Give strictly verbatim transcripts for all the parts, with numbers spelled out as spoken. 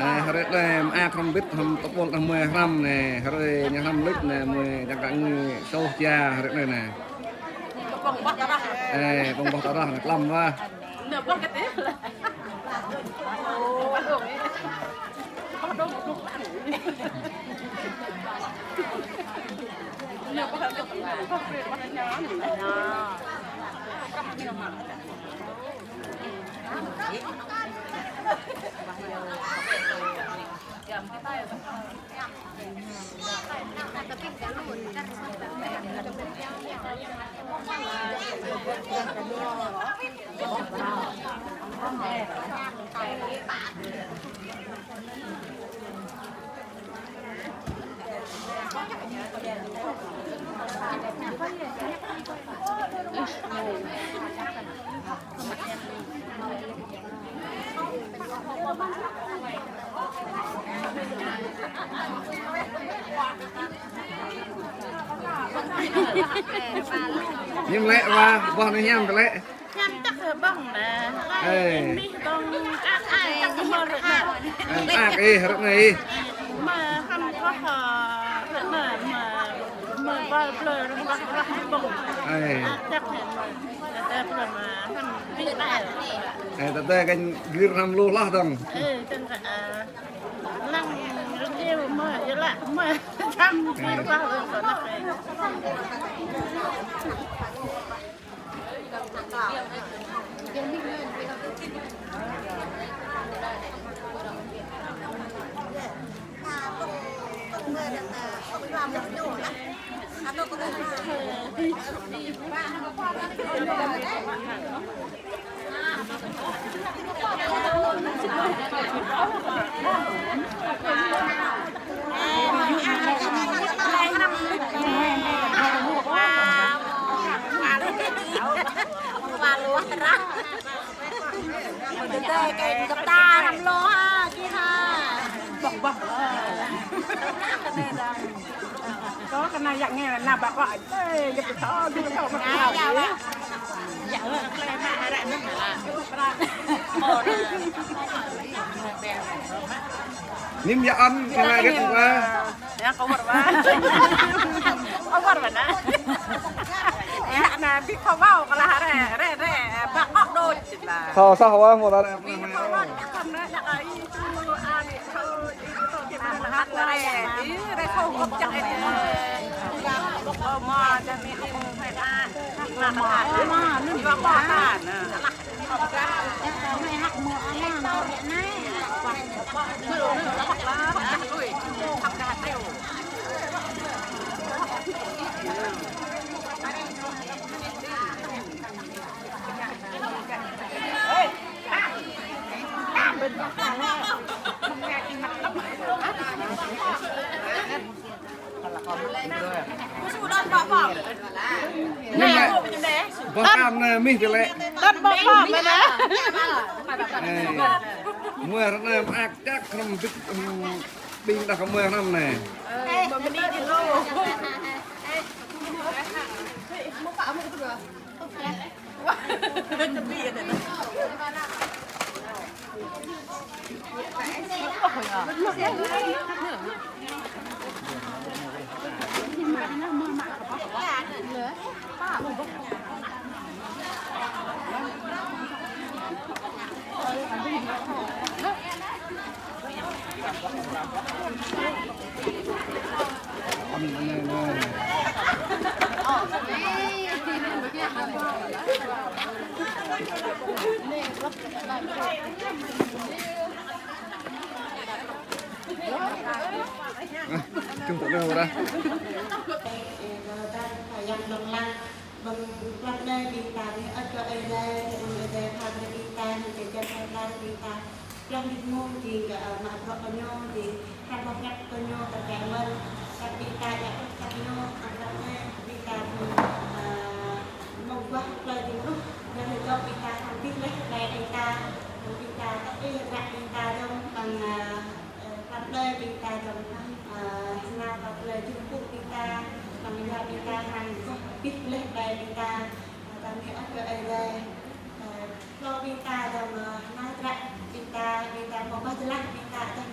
Ơ, hrơi anai mơak hrŏm bit, hrŏm tơpul, hrŏm mơi hrăm anai, hrơi ñu hrăm luč anai, mơi čang kơ ngui soh jia hrơi anai anai. Ơ, ƀơ̆ng boh tơrah anai, klăm wa. Hiam lĕ wa, boh anai hiam lĕ. Hiam tơ̆k ƀơ̆ng anai. Ơ. Mih ƀơ̆ng, ăt ai tơ̆k mơ̆ rơ̆k anai. Ơ, ăt ih rơ̆k anai ih. Mơ̆ hăm kơh, ơ, rơ̆k anai, mơ̆, mơ̆ bal blơi rơ̆k anai, rơ̆k ƀơ̆ng. Ơ. Ăt tơ̆k anai mơ̆. Tơdah blơi mơ̆ hăm ƀing anai. Ơ, tơdah kơ gir hăm lu hloh dơ̆ng. Ơ, tơdah, ơ, lăng rơ̆k anai mơ̆, yơh lă mơ̆, hăm ƀing hloh dơ̆ng kơ anai. Kơ kơnai yang nghe là nao ƀă ƀă. Ê, gĕt tơ, gĕt tơ, mă tơ. Nim ya ăn, kơnai gĕt tơ. Ya, kawar ba. Kawar ba na. Ya, na, bi kawar, kơ la rê, rê, rê, ƀă ƀă đôč. Thâo sah wa, mơ̆ la rê. Bi kawar, ya, kơnai, ya, ai, tu, ani, tu, Ơ, mơ̆ anai mih tơlĕ. Ơ, mơ̆ anai mơak čăk hrŏm bit, ƀing đah kơ mơi hrŏm anai. Ơ, čung tơ đơ ra. Ơ, ta, ta yang lăng lăng. Ƀơ̆ng pơplăk anai ƀing ta anai ăt kơ Ơi Adai, kơ ƀing Ơi Adai pha brơi ƀing ta, anŭn kơ jăn pha brơi ƀing ta. Pơplăk ƀing mông jing kơ, ơ, mă bruă kơ ñu, jing pran boh hiăp kơ ñu, tơbiă mơ̆n. Kơ ƀing ta djă̱ pơplăk ñu, pơplăk anai ƀing ta, ơ, mơguah plơi jing ruh, anŭn dŏ ƀing ta hăng abih lĕ ƀai ƀing ta, ƀing ta tơbiă ră ƀing ta dŏng, pơplăk, ơ, Ơ, pap plơi ƀing ta dŏng hăng, ơ, hơnăl pap plơi jơpŭ ƀing ta, hăng yua ƀing ta hăng kơh abih lĕ ƀai ƀing ta, ơ, ta mơ̆ ăt kơ Ơi Adai, ơ, plơi ƀing ta dŏng, ơ, hơnăl ră ƀing ta, ƀing ta mơ̆ ƀah jơlah ƀing ta dŏng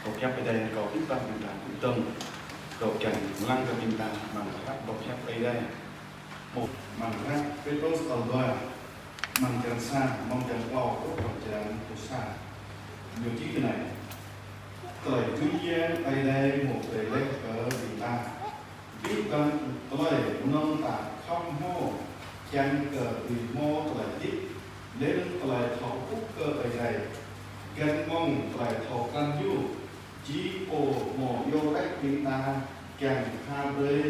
Boh hiăp Ơi Adai rơkâo ƀing ta, ƀing ta kơkuh dơ̆ng, rơkâo kiăng lăng kơ ƀing ta amăng hră boh hiăp Ơi Adai. Mơ̆ng hră Pêtrôs tal dua, amăng črăn sa, amăng črăn klâo truh amăng črăn pluh sa. Ñu čih tui anai: Tơlơi dưi jang Ơi Adai hmâo brơi laih kơ ƀing ta. Abih bang tơlơi mơnơ̆ng ta khŏm hmâo, kiăng kơ dưi hmâo tơlơi hơdip, laih anŭn tơlơi thâo kơkuh kơ Ơi Adai. Găn mơ̆ng tơlơi thâo krăn Ñu, či Pô hmâo iâu laĭ ƀing ta kiăng pha brơi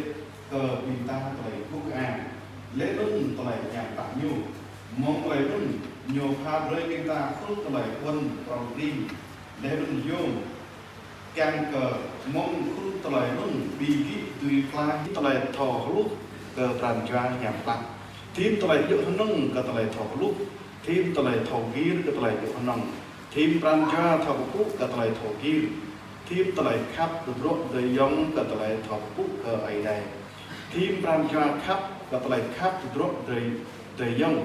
kơ ƀing ta tơlơi guh kơang, laih anŭn tơlơi hiam klă Ñu. Mơ̆ng tơlơi anŭn, Ñu pha brơi ƀing ta khul tơlơi ƀuăn prŏng prin, laih anŭn yôm, kiăng kơ mơ̆ng khul tơlơi anŭn ƀing gih dưi klaih tơlơi thâo hluh kơ pran jua hiam klă, thim tơlơi djơ̆ hơnơ̆ng kơ tơlơi thâo hluh, thim tơlơi thâo gir kơ tơlơi djơ̆ hơnơ̆ng, thim pran jua thâo pơpŭ kơ tơlơi thâo gir, thim tơlơi khăp tơdruă adơi ayŏng kơ tơlơi thâo pơpŭ kơ Ơi Adai, thim pran jua khăp kơ tơlơi khăp tơdruă adơi, adơi ayŏng.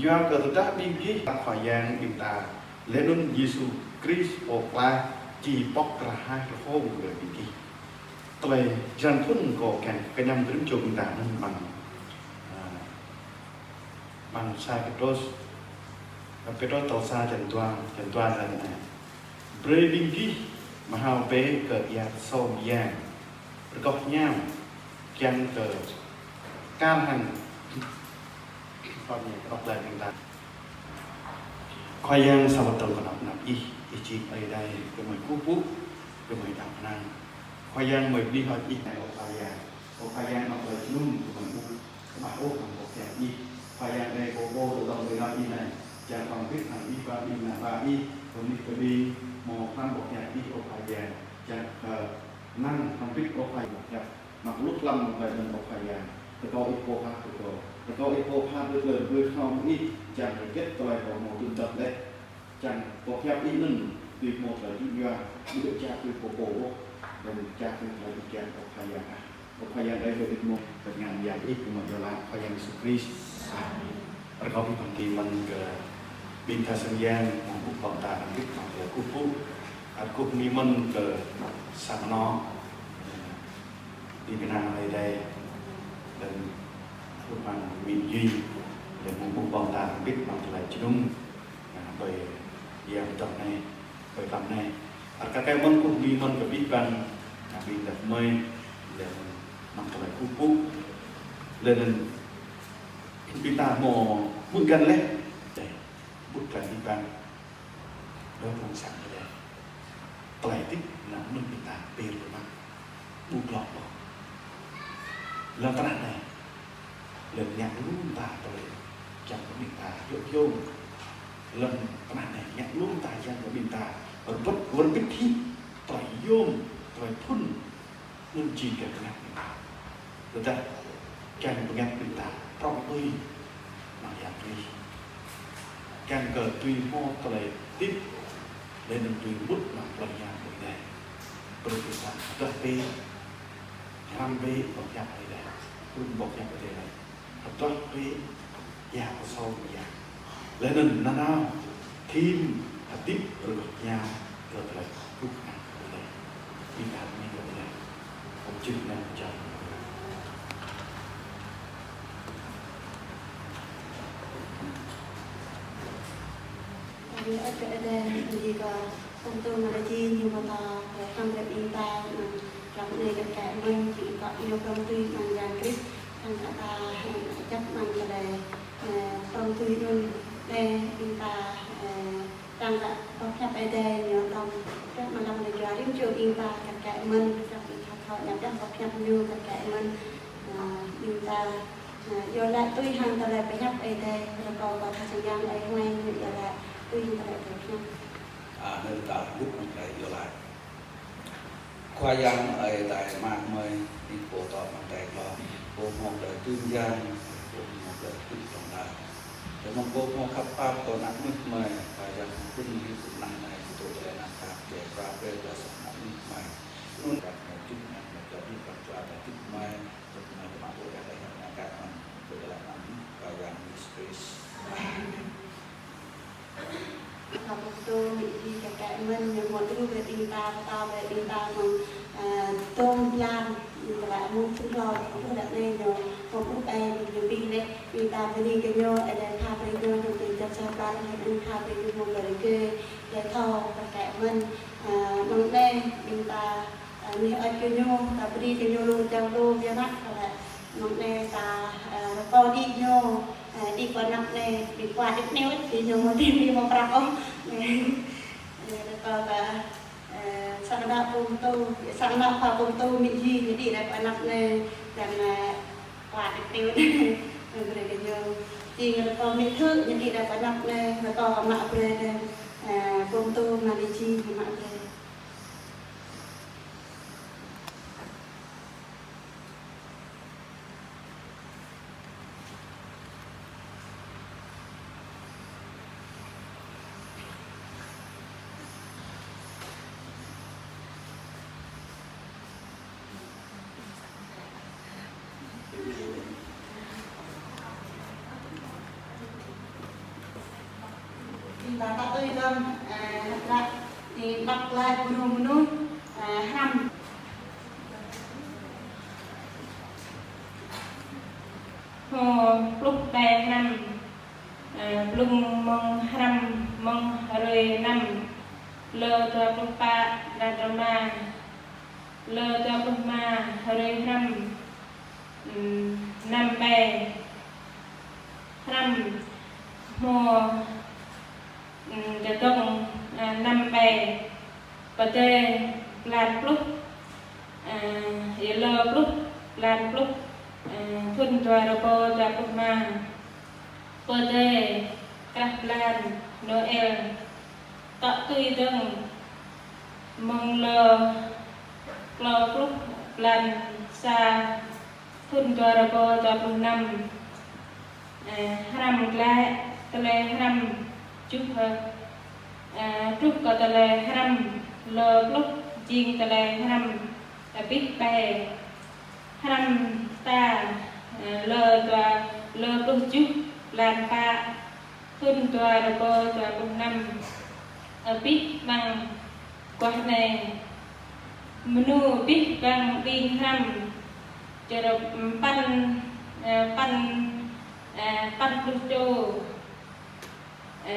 Yua kơ tơdah ƀing gih Khua Yang ƀing ta, laih anŭn Yêsu Krist Pô klaih, či pŏk rơhaih rơhông brơi ƀing gih. Tơlơi jăn phŭn kâo kiăng kơñăm rĭm čô ƀing ta anŭn amăng, a, amăng sa Pêtrôs, Pêtrôs tal sa črăn dua, črăn dua laĭ anai: Brơi ƀing gih mơhao bĕ kơ ia pơsôm yang, rơgoh hiam, kiăng kơ kar hăng Khua Yang kơnăp laĭ ƀing ta. Khua Yang sa wơ̆t dơ̆ng kơnăp, kơnăp Ih, Ih jing Ơi Adai, gơmơi kơkuh pơpŭ, gơmơi đaŏ kơnang. Khua Yang mơi bơni hơơč Ih anai, ơ Khua Yang. Ơ Khua Yang, amăng tơlơi jơnum gơmơi ƀu kơƀah ôh amăng boh hiăp Ih. Khua Yang ơi, pô pô tơdơ̆ng ƀơi anăp Ih anai, čang pơƀĭt hăng Ih, ba ƀing ană bă Ih, kơmĭt kơđing, hmâo hrăm boh hiăp Ih, ơ Khua Yang, čang, ơ, năng pơƀĭt, ơ Khua Yang, boh hiăp. Mă kơ lu hlăm tơlơi anŭn, ơ Khua Yang, rơkâo Ih pô pha brơi kơ, rơkâo Ih pô pha brơi kơ tơlơi brơi hrŏm Ih, čang hơget tơlơi kâo hmâo tŭ dăp laih. Čang boh hiăp Ih anŭn dưi hmâo tơlơi djơ̆ yua, ƀu djơ̆ čang tui pô pô ôh, anŭn čang tui tơlơi djơ̆ kiăng, ơ Khua Yang ah. Ơ Khua Yang ơi, kơ Ih mơ̆n, kơ ngăn Yang Ih, kơ mơ̆n yua lăng Khua Yang Yêsu Krist. Amen. Rơkâo ƀing ta mơ̆n kơ ƀing tha sang Yang, mơ̆ng ƀuh ƀơ̆ng ta hrŏm hơbĭt amăng tơlơi kơkuh pơpŭ. Ăt kơkuh mơ̆n kơ sang anŏ, ƀing kơnang Ơi Adai, laih anŭn kơkuh mơ̆n mĭn Yuy, laih mơ̆ng ƀuh ƀơ̆ng ta hrŏm hơbĭt amăng tơlơi jơnum, ƀơi yang dŏ anai, ƀơi hrăm anai. Ăt kar kaĭ mơ̆n kơkuh mơ̆n kơ abih bang, ƀing đah kơmơi, laih amăng tơlơi kơkuh pơpŭ, laih anŭn ƀing ta hmâo hmư̆ găn laih. Dêh, ƀuh găn abih bang. Đơ phung sang Ơi Adai. Tơlơi hơdip anŭn mơ̆n ƀing ta pơr pơmă. Ƀu glŏ ôh. Lŏn tơnah anai. Lŏn ngă lu mơta tơlơi kiăng kơ ƀing ta yŏk yôm. Lŏn tơnah anai ngă lu mơta kiăng kơ ƀing ta rơbat wơr bĭt hĭ tơlơi yôm, tơlơi phŭn. Anŭn jing kơ bơngăt ƀing ta. Tơdah kiăng bơngăt ƀing ta prŏng tui amăng Yang Krist. Kiăng kơ tui hmâo tơlơi hơdip, laih anŭn tui mŭt amăng plei Yang Ơi Adai. Brơi ƀing ta hơduah bĕ, hrăm bĕ boh hiăp Ơi Adai. Brơi boh hiăp Ơi Adai. Hơduah bĕ ia pơsôm yang. Laih anŭn nanao thim hơdip rơgoh hiam kơ tơlơi kơkuh kơang Ơi Adai. Ƀing ta mơ̆n kơ Ơi Adai. Ôm čih anăn čang. Ơ Ơi Adai, ƀing gih kơ pơtô mơlai jing ñu mơta, ơ, hrăm brơi ƀing ta, ơ, hrăm anai kơ kĕ mơ̆n, jing kơ ñu prŏng tui amăng Yang Krist, hăng kơ ta, ơ, čăp amăng tơlơi, ơ, prŏng tui anŭn, laih ƀing ta, ơ, tăng kơ boh hiăp Ơi Adai ñu prŏng, čăp amăng lăm lĕ jua rĭm čô ƀing ta kơ kĕ mơ̆n, kơ ƀing ta thâo ñăp đah boh hiăp ñu kơ kĕ mơ̆n, ơ, ƀing ta, ơ, iâu laĭ tui hăng tơlơi pơhiăp Ơi Adai, rơkâo kơ tha sang Yang Ơi Huai ñu iâu laĭ tui hăng tơlơi pơhiăp. A, anŭn ta lŭk amăng tơlơi iâu laĭ. Khua Yang ơi, ta mơak mơ̆i, ƀing pô tŏ amăng tơlơi glông, pô hmâo tơlơi tŭ jang, pô hmâo tơlơi tŭ tong ta. Tơmơ̆ng pô hmâo khăp pap kơ ană mơnuih mơ̆i, Khua Yang pŭn hĭ pŭn ană anai, pơtô tơlơi ană ta, kơ prap brơi kơ sa ană mơnuih mơ̆i. Anŭn ta hmâo tŭ ană mơnuih, kơ ƀing pran jua ta tŭ mơ̆i, tŭ mơ̆i tơma pô yang đai hăng ană kơ anŭn, pơtô tơlơi ană Khua Yang Yêsu Krist. Amen. Khua Pô Pơtô, mĭ ji kơ kĕ mơ̆n, ñu hmâo tŭ brơi ƀing ta, pơtô brơi ƀing ta mơ̆ng, ơ, tôm blan, ƀing ta mơ̆ng tŭ hlâo, tŭ ră anai ñu, hmâo ƀuh ƀai, ñu ƀing lĕ, ƀing ta bơni kơ ñu, ơ, lĕ tha brơi ñu, ñu ƀing čăp čap blan, lĕ tha brơi ñu hmâo brơi kơ, lĕ thâo kơ kĕ mơ̆n, ơ, mơ̆ng anai, ƀing ta, ơ, mơ̆ ơi kơ ñu, ta bơni kơ ñu lu, čang lu, biă mă, kơ lĕ, mơ̆ng anai ta, ơ, rơkâo đĭ ñu, ơ, đĭ pơ anăp anai, đĭ pơ đĭ neo, đĭ ñu mơ̆ đĭ, đĭ mơ̆ prăk ôh. Ơ, rơkâo kơ, ơ, sang ană Pô Pơtô, sang ană Khua Pô Pơtô mĭ ji, ñu đĭ đĭ pơ anăp anai, dăng, ơ, pơ đĭ neo, brơi kơ ñu. Jing rơkâo mĭ Thư̆, ñu đĭ đĭ pơ anăp anai, rơkâo kơ mă brơi, ơ, Pô Pơtô, mă mĭ ji, mă brơi. Ƀing ta tui dơ̆ng, ơ, hơdră, ƀing đŏk glaĭ mơnuih mơnuih, ơ, hrăm. Hmâo pluh ƀai hrăm, ơ, blung mơ̆ng hrăm mơ̆ng hrơi năm, lơ dua pluh pă blan rơma, lơ dua pluh rơma hrơi hrăm, ưm, năm ƀai hrăm, hmâo, ưm, tơdơ̆ng, ơ, năm ƀai, pơdơi blan pluh, ơ, yơh lơ pluh blan pluh, ơ, thŭn dua rơbâo dua pluh rơma. Pơdơi krah blan Noel, tŏ tui dơ̆ng mơ̆ng lơ klâo pluh blan sa thŭn dua rơbâo dua pluh năm, ơ, hrăm glaĭ tơlơi hrăm juh, ơ, truh kơ tơlơi hrăm lơ pluh jing tơlơi hrăm abih ƀai. Hrăm ta, ơ, lơ dua, lơ pluh juh blan pă thŭn dua rơbâo dua pluh năm. Abih bang guah anai, mơnuih abih bang ƀing hrăm, čơrơ̆p păn, ơ, păn, ơ, păn pluh čô. Ơ,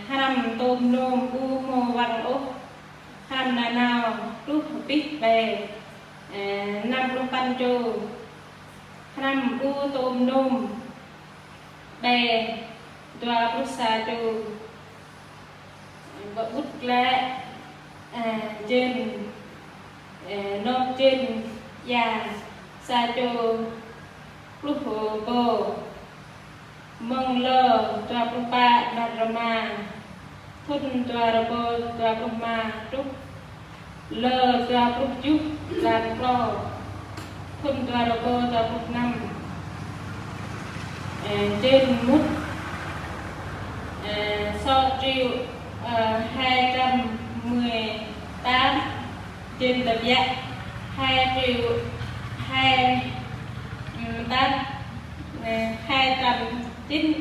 hrăm tôm nôm ƀu hmâo wăng ôh. Hrăm nanao truh abih ƀai, ơ, năm pluh păn čô. Hrăm ƀu tôm nôm ƀai dua pluh sa čô. Bơ ƀut glaĭ, ơ, jên, ơ, nôk jên ia sa čô pluh rơbâo. Mơ̆ng lơ dua pluh pă blan rơma thŭn dua rơbâo dua pluh rơma truh lơ dua pluh juh blan klâo thŭn dua rơbâo dua pluh năm. Ơ, jên mŭt, ơ, sáu triệu, ơ, hai trăm mười tám, jên tơbiă hai triệu hai, ưm, tám, ơ, hai trăm chín,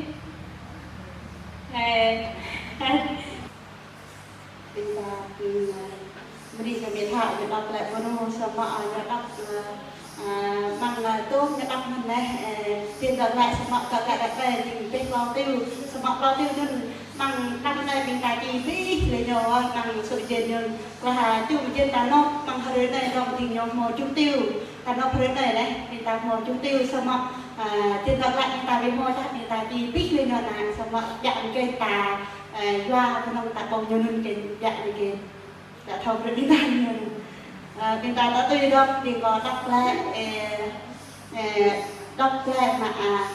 hai, hai. Ƀing ta, ưm, bơni kơ mĕt ha, ñu đŏk glaĭ pơnô, samơ̆, ơ, ñu đŏk, ơ, ơ, mơ̆ng, ơ, tôm ñu đŏk mơ̆n lĕ, ơ, tin đŏk glaĭ samơ̆ đŏk glaĭ đŏk glaĭ, jing pĕ klâo tiu, samơ̆ klâo tiu anŭn mơ̆ng năm anai ƀing ta či abih lĕ ñu, mơ̆ng sŭ jên ñu, klah, ơ, čŭ jên ta nôk, mơ̆ng hrơi anai dŏ jing ñu hmâo juh tiu, ta nôk hrơi anai lĕ, ƀing ta hmâo juh tiu, samơ̆, ơ, tin đŏk glaĭ ƀing ta ƀu hmâo čah, ƀing ta či abih lĕ ñu anai, samơ̆ biă mơ̆ng kơ ta, ơ, yua kơnơ̆ng ta ƀơ̆ng ñu anŭn kơ biă mơ̆ng kơ. Dah thâo brơi ƀing ta ñu. Ơ, ƀing ta tŏ tui dơ̆ng, ƀing kâo đŏk glaĭ, ơ, ơ, đŏk glaĭ mă, a,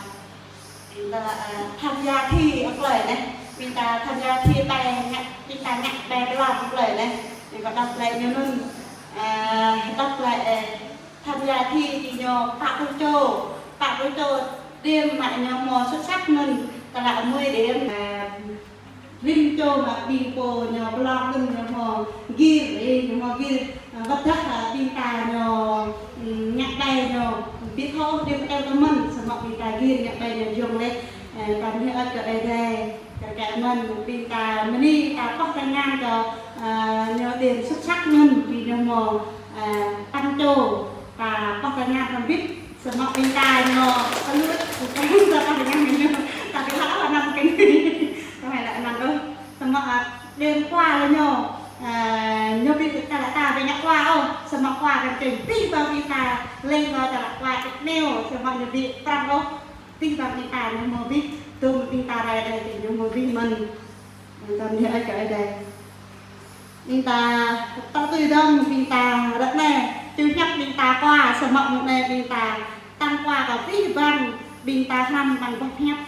ƀing ta, ơ, tham gia thi, ơ, glaĭ anai. Ƀing ta tham gia thi tài ngă Ƀing ta ngă ƀai pơlŏng plơi anai. Ñu kơ đŏk glaĭ ñu anŭn, a, đŏk glaĭ, ơ, tham gia thi ñu pă pluh čô, pă pluh čô điểm mă ñu hmâo xuất sắc anŭn, tơlơi mười điểm, a, rĭm čô mă ƀing pô ñu pơlŏng anŭn ñu hmâo gir, ơ, ñu hmâo gir, a, wơ̆t dah, a, ƀing ta ñu, ưm, ngă ƀai ñu, ƀu thâo điểm kơ mơ̆n, samơ̆ ƀing ta gir ngă ƀai ñu jŏng lĕ, ơ, ta mơ̆ ăt kơ Ơi Adai. Kar kaĭ mơ̆n ƀing ta mơni ta pŏk tơngan kơ, a, ñu điểm xuất sắc anŭn ƀing ñu hmâo, a, păn čô, ta pŏk tơngan hrŏm hơbĭt, samơ̆ ƀing ta ñu hơlŭt, ƀing ta pŏk tơngan ñu, ta ƀu hă anăm kơ ñu, ta hă anăm ôh, samơ̆, a, điểm kua lĕ ñu, a, ñu ƀu ta lĕ ta ƀu ngă kua ôh, samơ̆ kua kơ čeng ƀing ta ƀing ta lĕ ñu ta lĕ kua ĕp neo, samơ̆ ñu ƀu prăng ôh. Ƀing ta ƀing ta ñu hmâo abih, tơm ƀing ta rai rai ƀing ñu hmâo abih mơ̆n. Tơm ñu ơi kơ Ơi Adai. Ƀing ta tŏ tui dơ̆ng ƀing ta ră anai, tui hiăp ƀing ta kua, samơ̆ mơ̆ng anai ƀing ta tăng kua kơ abih bang ƀing ta hrăm tăng boh hiăp.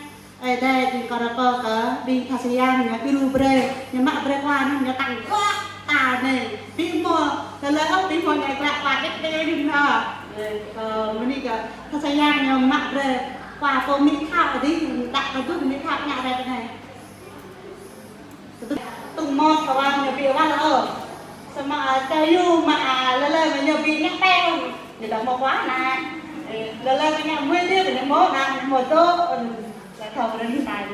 Ơi Adai ƀing kơ rơkâo kơ ƀing tha sơyang ñu ƀu lu brơi, ñu mă brơi kua ñu, ñu tăng kua ta anai. Ƀu hmâo, tơlơi ôh ƀu hmâo ñu glăi kua đĕt đĕt đĕt đĕt. Ơ, mơni kơ Tha sơyang ñu mă brơi kua pô mĭ thâo adih, đă kơ dŭm mĭ thâo ngă rai kơ anai. Tŭng mơ̆t kơ wang ñu ƀu wang ôh. Samơ̆, a, tơ yu mă, a, lơ lơ mă ñu ƀu ngă pĕ ôh. Ñu đa hmâo kua anai. Ơ, lơ lơ mă ngă mui adih, ñu hmâo anai, ñu hmâo dŏ, ơ, lă thâo brơi anai.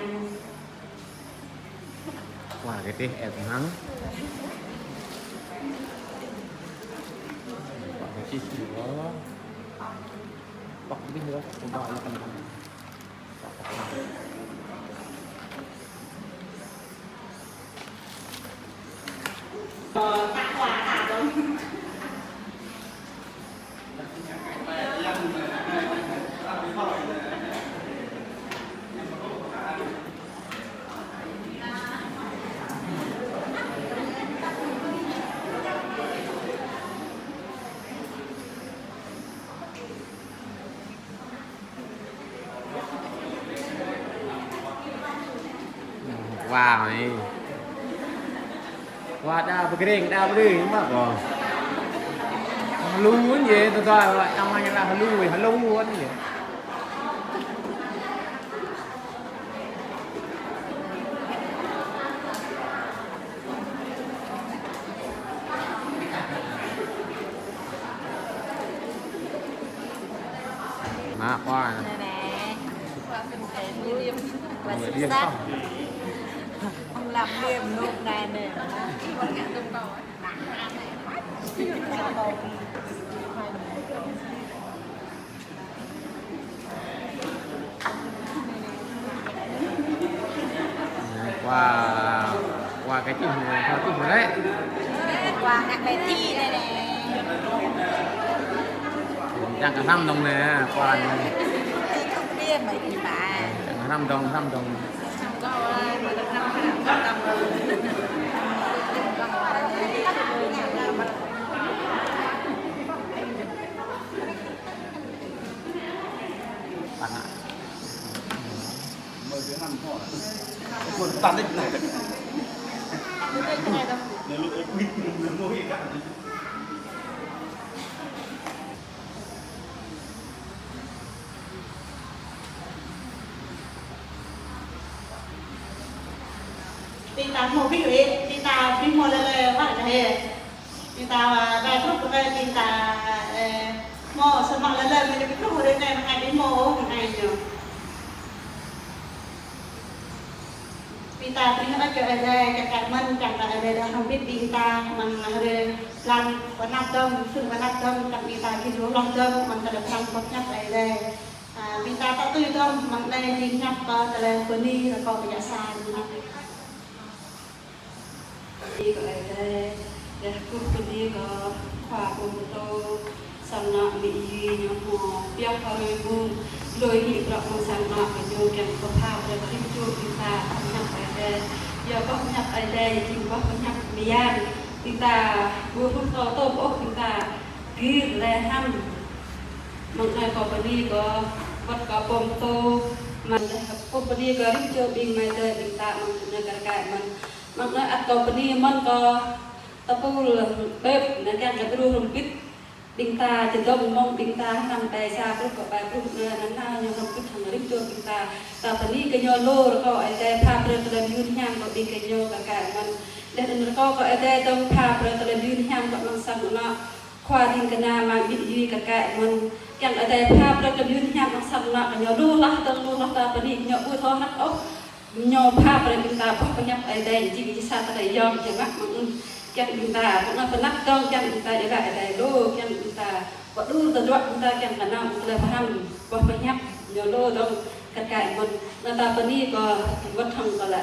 Kua kơ tih ĕp hăng. Kua kơ tih ĕp. Pŏk abih ôh, pŏk abih ôh. Kua anai. Kua đa pơgring, đa pơgring, mă kua. Hơlu anŭn yơh, tơdah, tơdah, tơdah, hơlu, hơlu anŭn yơh. Mă kua. Anai anai. Kua sơsat. Kua sơsat. Ƀing lăm liêm nôk anai anai. Kua, kua kơ čih, kua čih mă lĕ. Kua ngă ƀai ti anai anai. Čang kơ hrăm dơ̆ng anai, kua anai. Čang kơ hrăm dơ̆ng, hrăm dơ̆ng. Tăng ạ. Ƀing ta hmâo abih lĕ, ƀing ta ƀu hmâo lơi lơi wă lơi. Ƀing ta, a, rai truh kơ ƀing ta, ơ, hmâo samơ̆ lơi lơi mơ̆ ñu ƀu truh rơi anai mơ̆ng ai ƀu hmâo ôh mơ̆ng ai ñu. Ƀing ta ƀing ơi kơ Ơi Adai, kơ kơ mơ̆n čang kơ Ơi Adai đa hrŏm hơbĭt ƀing ta mơ̆ng hrơi blan pơanăp dơ̆ng, sum pơanăp dơ̆ng, čang ƀing ta gih lu hloh dơ̆ng mơ̆ng tơlơi pơhrăm boh hiăp Ơi Adai. A, ƀing ta tŏ tui dơ̆ng mơ̆ng anai jing hiăp kơ tơlơi bơni rơkâo kơ yă sa ƀing ta. Bơni kơ Ơi Adai, yơh kơkuh bơni kơ Khua Pô Pơtô, sang anŏ amĭ Yuy ñu hmâo pioh hrơi mông, lui hĭ bruă mơ̆ng sang anŏ kơ ñu kiăng pơpha brơi kơ rĭm čô ƀing ta pơhiăp Ơi Adai. Yua boh pơhiăp Ơi Adai jing boh pơhiăp mơyang, ƀing ta ƀu hluh tơl tôm ôh ƀing ta gir lĕ hăm. Mơ̆ng anai kơ bơni kơ wơ̆t kơ Pô Pơtô, mơ̆ng anai kơ bơni kơ rĭm čô ƀing amai adơi ƀing ta mơ̆ng anai kơ kơ mơ̆n. Mơ̆ng anŭn ăt kâo bơni mơ̆n kơ tơpul bĕp, anŭn kiăng kơ djru hrŏm hơbĭt ƀing ta, čơdơ̆ng mơ̆ng ƀing ta hrăm đơi sa pluh kơ ba pluh, anŭn nanao ñu hrŏm hơbĭt hăng rĭm čô ƀing ta. Ta bơni kơ ñu lu, rơkâo Ơi Adai pha brơi tơlơi mơyun hiam kơ ƀing gơñu kar kaĭ mơ̆n. Laih anŭn rơkâo kơ Ơi Adai dơ̆ng pha brơi tơlơi mơyun hiam kơ amăng sang anŏ khua ƀing kơna mơ̆ng ƀing gơñu kar kaĭ mơ̆n. Kiăng Ơi Adai pha brơi tơlơi mơyun hiam amăng sang anŏ kơ ñu lu hloh dơ̆ng, lu hloh ta bơni ñu ƀu thâo hrăp ôh. Ñu pha brơi ƀing ta boh pơhiăp Ơi Adai jing jih sa tơlơi yom jơmăt mơ̆ng anŭn. Kiăng ƀing ta, pơnăp pơnăp dơ̆ng, kiăng ƀing ta iâu laĭ Ơi Adai lu, kiăng ƀing ta pơđur tơdruă ƀing ta kiăng kơ nao tơlơi pơhrăm boh pơhiăp ñu lu dơ̆ng kar kaĭ mơ̆n. Anŭn ta bơni kơ wơ̆t hăng kơ lĕ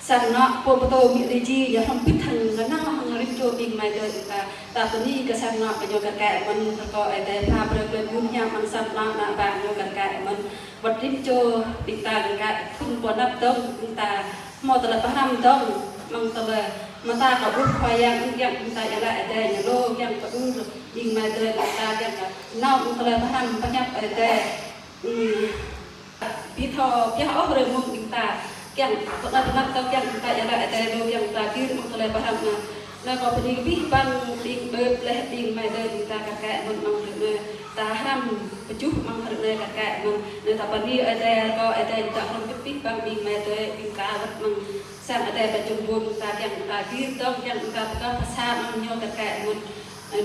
sang anŏ pô pơtô mĭ lĕ či, ñu hrŏm hơbĭt hăng nanao hăng rĭm čô ƀing amai adơi ƀing ta. Ta bơni kơ sang anŏ kơ ñu kar kaĭ mơ̆n, rơkâo Ơi Adai pha brơi tơlơi mơyun hiam amăng sang anŏ ană bă ñu kar kaĭ mơ̆n. Wơ̆t rĭm čô ƀing ta kar kaĭ, phŭn pô năp dơ̆ng ƀing ta hmâo tơlơi pơhrăm dơ̆ng, mơ̆ng tơlơi mơta kơ ƀuh Khua Yang, ưm, kiăng ƀing ta iâu laĭ Ơi Adai ñu lu, kiăng pơđur ƀing amai adơi ƀing ta, kiăng kơ nao amăng tơlơi pơhrăm pơhiăp Ơi Adai. Ưm, ƀu thâo pioh ôh hrơi mông ƀing ta, kiăng pơnăp pơnăp dơ̆ng, kiăng ƀing ta iâu laĭ Ơi Adai lu, kiăng ƀing ta gir amăng tơlơi pơhrăm anŭn. Anŭn kâo bơni kơ abih bang ƀing bĕp laih ƀing amai adơi ƀing ta kar kaĭ mơ̆n amăng hrơi anai. Ta hrăm pơjŭh amăng hrơi anai kar kaĭ mơ̆n. Anŭn ta bơni Ơi Adai, rơkâo Ơi Adai dŏ hrŏm hơbĭt abih bang ƀing amai adơi ƀing ta wơ̆t amăng sang Ơi Adai pơ čơmbôn ta, kiăng ta gir dơ̆ng, kiăng ta pơkŏn pơsa amăng ñu kar kaĭ mơ̆n.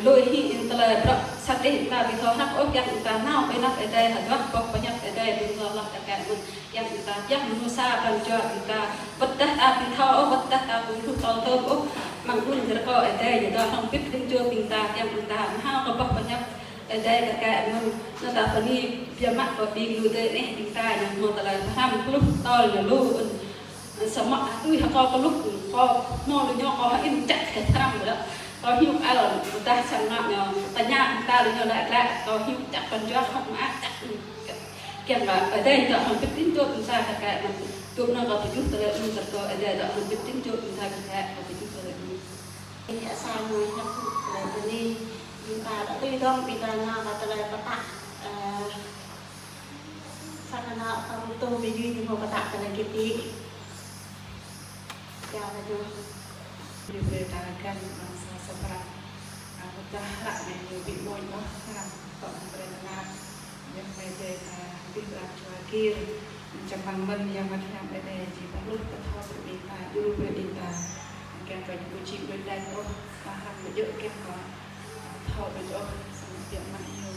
Lui hĭ tơlơi bruă sat đeh ta ƀu thâo hrăp ôh, kiăng ta nao ƀơi anăp Ơi Adai, hơduah boh pơhiăp Ơi Adai ƀu thâo hloh kar kaĭ mơ̆n. Kiăng ta pioh mơnuih sa pran jua ƀing ta, wơ̆t tơdah ta ƀu thâo ôh, wơ̆t tơdah ta ƀu hluh tơl tơm ôh, mơ̆ng anŭn rơkâo Ơi Adai ñu dŏ hrŏm hơbĭt rĭm čô ƀing ta, kiăng ƀing ta nao kơ boh pơhiăp Ơi Adai kar kaĭ mơ̆n. Anŭn ta bơni biă mă kơ ƀing lu adơi aneh ƀing ta ñu hmâo tơlơi pơhrăm hluh tơl ñu lu. Samơ̆ tui hăng kâo kơ luk kâo hmâo lu ñu kâo hơĭn čăk kơ hrăm lĕ. Kâo hiư̆m ăl ƀôdah sang anŏ ñu tơña ƀing ta lu ñu laĭ laĭ, kâo hiư̆m čăk pran jua hŏk mă čăk. Kiăng kơ Ơi Adai dŏ hrŏm hơbĭt rĭm čô ƀing ta kar kaĭ mơ̆n. Tui anŭn kâo pơjŭh tơlơi anŭn, kâo Ơi Adai dŏ hrŏm hơbĭt rĭm čô ƀing ta kar kaĭ, kâo pơjŭh tơlơi anŭn. Ih asa mui hăp tơlơi bơni, ƀing ta tui dơ̆ng ƀing ta nao kơ tơlơi pơtă, ơ, sang anŏ kơ mơtô ƀing gơñu ñu hmâo pơtă tơlơi kơtĭ. Čar ñu. Ñu brơi ta găn amăng sa sơprang. Ơ, mơ̆ ta hră anai ñu ƀu mơñum ôh, hră tŏ brơi tơnap. Ñu mơ̆ dêh ta abih bang čua gir. Čang mơ̆ng mơ̆n Yang Bơngăt Hiam Ơi Adai či pơhlôh pơthâo brơi ƀing ta, djru brơi ƀing ta. Kiăng kơ ñu ƀu či đuaĭ đač ôh, ta hrăm ƀu djơ̆ kiăng kơ thâo đôč ôh, samơ̆ biă mă ñu,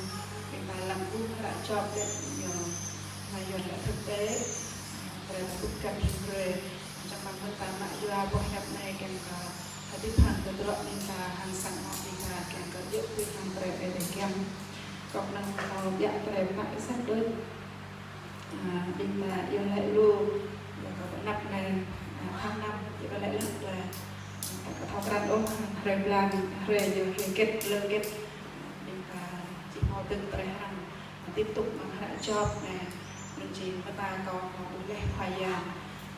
ƀing ta lăng ƀuh hră Jôb lĕ ñu, mă yua lĕ thực tế, brơi ta ƀuh găn brơi. Čang mơ̆ng mơ̆n ta mă yua boh hiăp anai kiăng kơ hơdip hăng tơdruă ƀing ta, hăng sang anŏ ƀing ta, kiăng kơ djơ̆ tui hăng brơi Ơi Adai kiăng. Kŏk năng kơ biă brơi mă sat đôč. Ơ, ƀing ta iâu laĭ lu, yua kơ pơnăp anai, ơ, tháng năm, iâu laĭ lu tơlơi, ơ, ta ƀu thâo krăn ôh, hrơi blan, hrơi ñu, hrơi hơget, lơ hơget, ƀing ta či hmâo tơ̆ng tơlơi hrăm, tiếp tục mơ̆ng hră Jôb anai, anŭn jing mơta kâo hmâo ƀuh laih Khua Yang,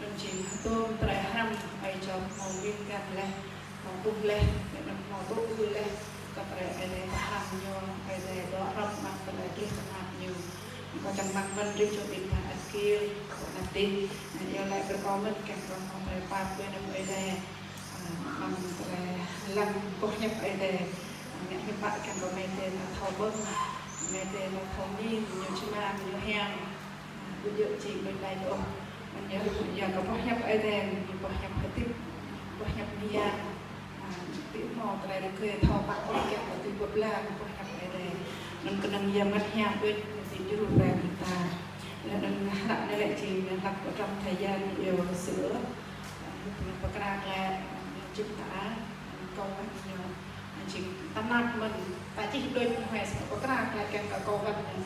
anŭn jing hơdôm tơlơi hrăm ơi Jôb hmâo wing găn laih. Hmâo ƀuh laih, laih anŭn hmâo tŭ ư laih, kơ brơi Ơi Adai pơhrăm ñu, Ơi Adai dŏ hrŏm amăng tơlơi djeh tơnap ñu. Kâo čang mơ̆ng mơ̆n rĭm čô ƀing ta ăt gir, kơ anăp tih, iâu laĭ brơi kơ mơ̆n kiăng kơ hmâo tơlơi pap ƀơi anăp Ơi Adai. Ơ, amăng tơlơi lăng boh hiăp Ơi Adai. Ơ, ngă hiư̆m pă kiăng kơ amai adơi ta thâo ƀơ̆ng, amai adơi ta thâo mĭn, ñu čơmang, ñu hiam. Ƀu djơ̆ či đuaĭ đač ôh. Anŭn yơh, yua kơ boh hiăp Ơi Adai, ñu boh hiăp hơdip, boh hiăp mơyang. Ơ, ƀu hmâo tơlơi rơgơi thâo pă ôh kiăng kơ tui pơblang boh hiăp Ơi Adai. Anŭn kơnơ̆ng Yang Bơngăt Hiam đôč, ñu či djru brơi ƀing ta. Laih anŭn hră anai lĕ či ñu hlăk pơtrŏng tha yan ñu iâu sư̆. Ơ, ñu pơkra glaĭ, ñu čih ta, kâo wơ̆t ñu. Jing tơnap mơ̆n, ta čih đôč ñu huai samơ̆ pơkra glaĭ kiăng kơ kâo wơ̆t ñu.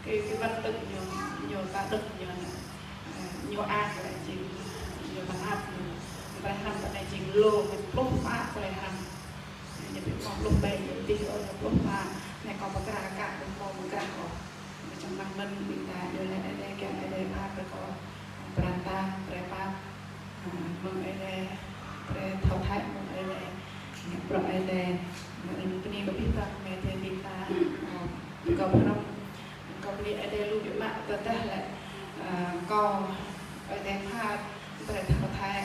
Kơ, kơ wơ̆t tơ̆k ñu, ñu ta đŏk ñu anai. Ơ, ñu ăt glaĭ jing, ñu tơnap ñu. Tơlơi hrăm ta anai jing lu, pluh pă tơlơi hrăm. Ñu ƀu hmâo pluh ƀĕ, ñu ƀu hmâo pluh pă. Anai kâo pơkra kơ ƀu hmâo pơkra kâo. Čang mơ̆ng mơ̆n ƀing ta iâu laĭ Ơi Adai kiăng Ơi Adai pap brơi kơ pran ta, brơi pap, ơ, mơ̆ng Ơi Adai, brơi thâo thâo mơ̆ng Ơi Adai, ngă bruă Ơi Adai. Mơ̆ng anŭn bơni kơ abih bang amai adơi ƀing ta, ơ, kâo pơhrăm, kâo bơni Ơi Adai lu biă mă tơdah lĕ, ơ, kâo Ơi Adai pap, brơi thâo thâo,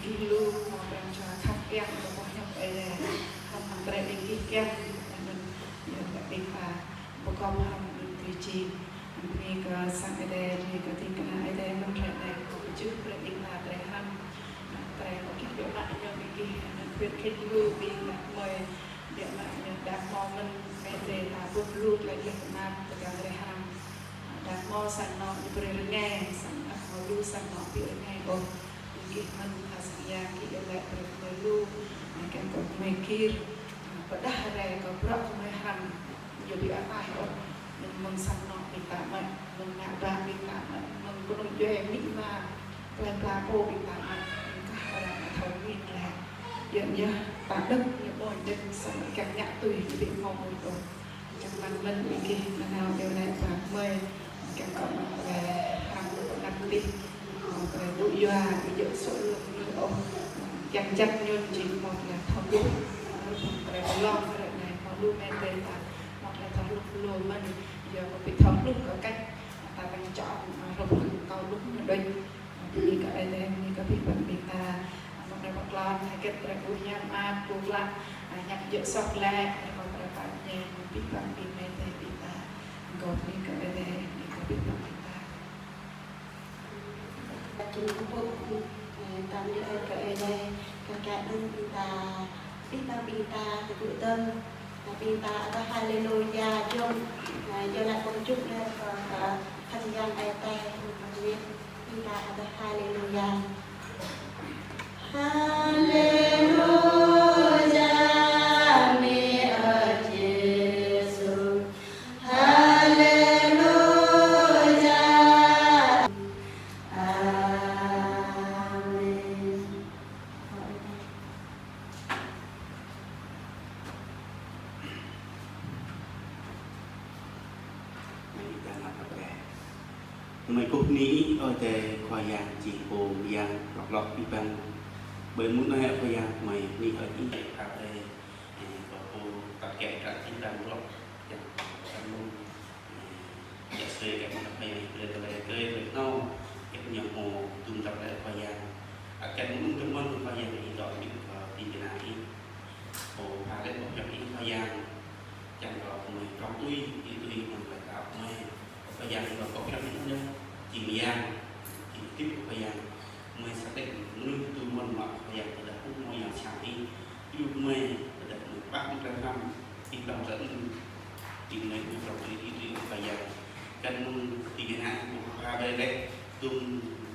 Gih lu hmâo pran jua khăp kiăng kơ boh hiăp Ơi Adai, hăng hăng brơi ƀing gih kiăng, anŭn yơh kơ ƀing ta pơkŏm hăng ƀing gih jing. Bơni kơ sang Ơi Adai, bơni kơ ding kơna Ơi Adai, mơ̆ng hrơi anai kâo pơjưh brơi ƀing ta tơlơi hrăm, tơlơi kâo kiăng biă mă ñu ƀing gih, anŭn khuyến khích lu ƀing đah kơmơi, biă mă ñu đah kơmơi mơ̆n, mơ̆ng tơlơi ta bưp lu tơlơi djơ̆ tơnap tơkang tơlơi hrăm. Đah kơmơi sang anŏ ñu brơi rơngai, sang anŏ lu sang anŏ ƀu rơngai ôh. Ƀing gih mơ̆n, tha sang Yang gih iâu laĭ brơi kơ gơmơi lu, kiăng kơ gơmơi gir, pơdah rai kơ bruă gơmơi hrăm, ñu ƀu ataih ôh. Mơ̆ng, mơ̆ng sang anŏ ƀing ta mơ̆n, mơ̆ng ană bă ƀing ta mơ̆n, mơ̆ng kơnung djuai amĭ ama, plơi pla pô ƀing ta mơ̆n, mơ̆ng kah arăng thâo ngĭt laih. Yua anŭn yơh, ta đŏk ñu ƀơi đĭ sang kiăng ngă tui ñu ƀu hmâo mơ̆n ôh. Čang mơ̆n mơ̆n ƀing gih nanao iâu laĭ pơpă gơmơi, kiăng kơ mơ̆ng tơlơi hrăm tơpă ngă tih, mơ̆ng tơlơi tŭ yua, ƀu djơ̆ sŏk lŏk ñu ôh, kiăng jăk ñu jing mơ̆ng tơlơi thâo hluh, mơ̆ng tơlơi pơlong, tơlơi anai hmâo lu mơ̆n tơlơi ta, mơ̆ng tơlơi thâo hluh lu mơ̆n, yua kơ ƀu thâo hluh kơ cách ta tăng čŏ, hrup hăng thâo hluh ñu đôč. Bơni kơ Ơi Adai, bơni kơ abih bang ƀing ta, mơ̆ng anai pơklŏn, hơget brơi ƀu hiam mơak, ƀu klă, ñăp djơ̆ soh lĕ, rơkâo brơi pap ñen, abih bang ƀing mơ̆ng Ơi Adai ƀing ta. Rơkâo bơni kơ Ơi Adai, bơni kơ abih bang ƀing ta. Jing kơkuh, ơ, ta bơni kơ Ơi Adai, kơ kơ anŭn ƀing ta, abih bang ƀing ta, tơgŭ dơ̆ng, ƀing ta adoh haleluya, jơ̆ng, ơ, yua laĭ pơjŭk laih kơ, kơ, kơ Yang Ơi Adai, kơ Ơi Adai. Ƀing ta adoh haleluya. Haleluya, mơ̆ng Ơi Yêsu. Haleluya. Amen. Gơmơi kơkuh bơni Ih, Ơi Adai Khua Yang, jing Pô Yang rŏk lŏk abih bang. Ƀơi mông anai Khua Yang, gơmơi bơni Ih, Ơi Adai, ơ, kơ Pô tơlơi kiăng kơ ƀing ta rŏk, kiăng kơ ƀing ta mơ̆ng, ơ, kiăng sui kơ ƀing ta, Khua Yang, brơi tơlơi kơ ƀing ta, kiăng ñu hmâo tŭ tơlơi Khua Yang. Ơ, kiăng mơ̆ng tơmơ̆n Khua Yang, Ih dŏ ƀing kơ ƀing kơna Ih. Pô pha lĕ boh hiăp Ih Khua Yang, kiăng kơ gơmơi prŏng tui, Ih tui mơ̆ng tơlơi đaŏ gơmơi. Khua Yang, kơ boh hiăp Ih anŭn, jing yang, jing hơdip Khua Yang. Gơmơi sa đĕk mơnuih tui mơ̆n mă Khua Yang, tơdah ƀu hmâo Yang Sang Ih, tui gơmơi, tơdah gơmơi pơpă mơ̆ng tơlơi hrăm, Ih đaŏ tơlơi anŭn, jing gơmơi ƀu prŏng tui, Ih tui Khua Yang. Kiăng mơ̆ng ƀing kơna Ih pha brơi lĕ, tŭ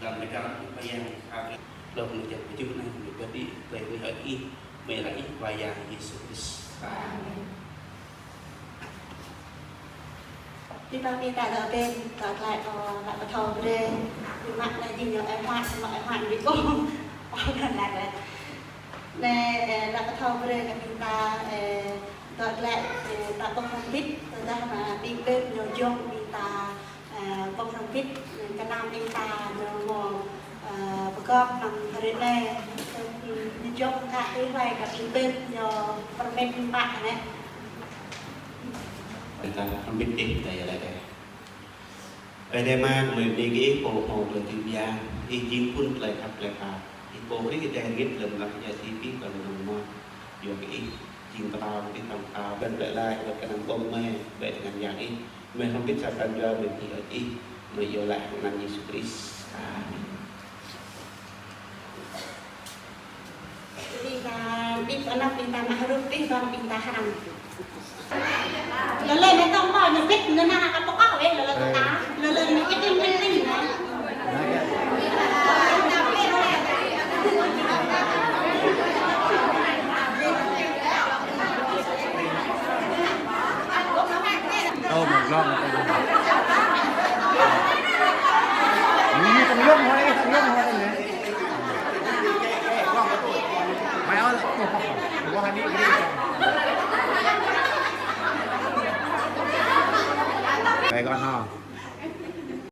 tơlơi đaŏ Khua Yang, pha brơi. Lơ̆m anŭn kiăng pơjŭk anai, gơmơi bơni, brơi gơmơi hơ̆k Ih. Mơ̆ng anăn Ih Khua Yang Yêsu Krist. Amen. Ƀing ta, ƀing ta dŏ ƀing, dŏ glaĭ, ơ, laĭ pơthâo brơi. Ƀing mă anai jing ñu ơi Hoan, samơ̆ ơi Hoan ƀu ƀuh. Ơ, laĭ glaĭ. Anai, ơ, laĭ pơthâo brơi kơ ƀing ta, ơ, dŏ glaĭ, ơ, ta ƀuh hrŏm hơbĭt, tơdah mă ƀing ƀing ñu jŏng ƀing ta, ơ, ƀuh hrŏm hơbĭt, kơnăm ƀing ta ñu mơ̆, ơ, pơgop amăng hrơi anai, ơ, ñu jŏng kơ tui hloi kơ ƀing ƀing ñu pơmĭn ƀă anai. Ƀing ta hrŏm hơbĭt ih, ta iâu laĭ. Ơi Adai mơ̆ng gơmơi bơni kơ Ih pô hmâo tơlơi tui biă, Ih jing phŭn tơlơi khăp tơlơi pap. Ih pô brơi kơ tơlơi hơngit lơ̆m anăp Yang Yêsu Krist kơ lŏn mơnuih. Yua kơ Ih jing pơtao, Ih pơtao, pơtao, ƀing tơlơi laĭ, ƀing kơnăm ƀơ̆ng mơ̆, ƀing tơngan yang Ih. Mơ̆ hrŏm hơbĭt sa pran jua mơ̆ng Ih, Ih, mơ̆ iâu laĭ hăng anăn Yêsu Krist. Amen. Ƀing ta, ƀing ta anăp ƀing ta mă hrup ih ƀing ta hrăm. Lơlơi mơ̆ tŏng ƀă ñu bĭt ñu nao kơ pơkŏ wĕ lơlơi ta. Lơlơi mơ̆ ih ƀing ƀing ƀing. Ơ, một lon. Như tưng lươn hoa, tưng lươn hoa tưng lươn. Mai ơi, ủa, đi, đi. Đây con ho.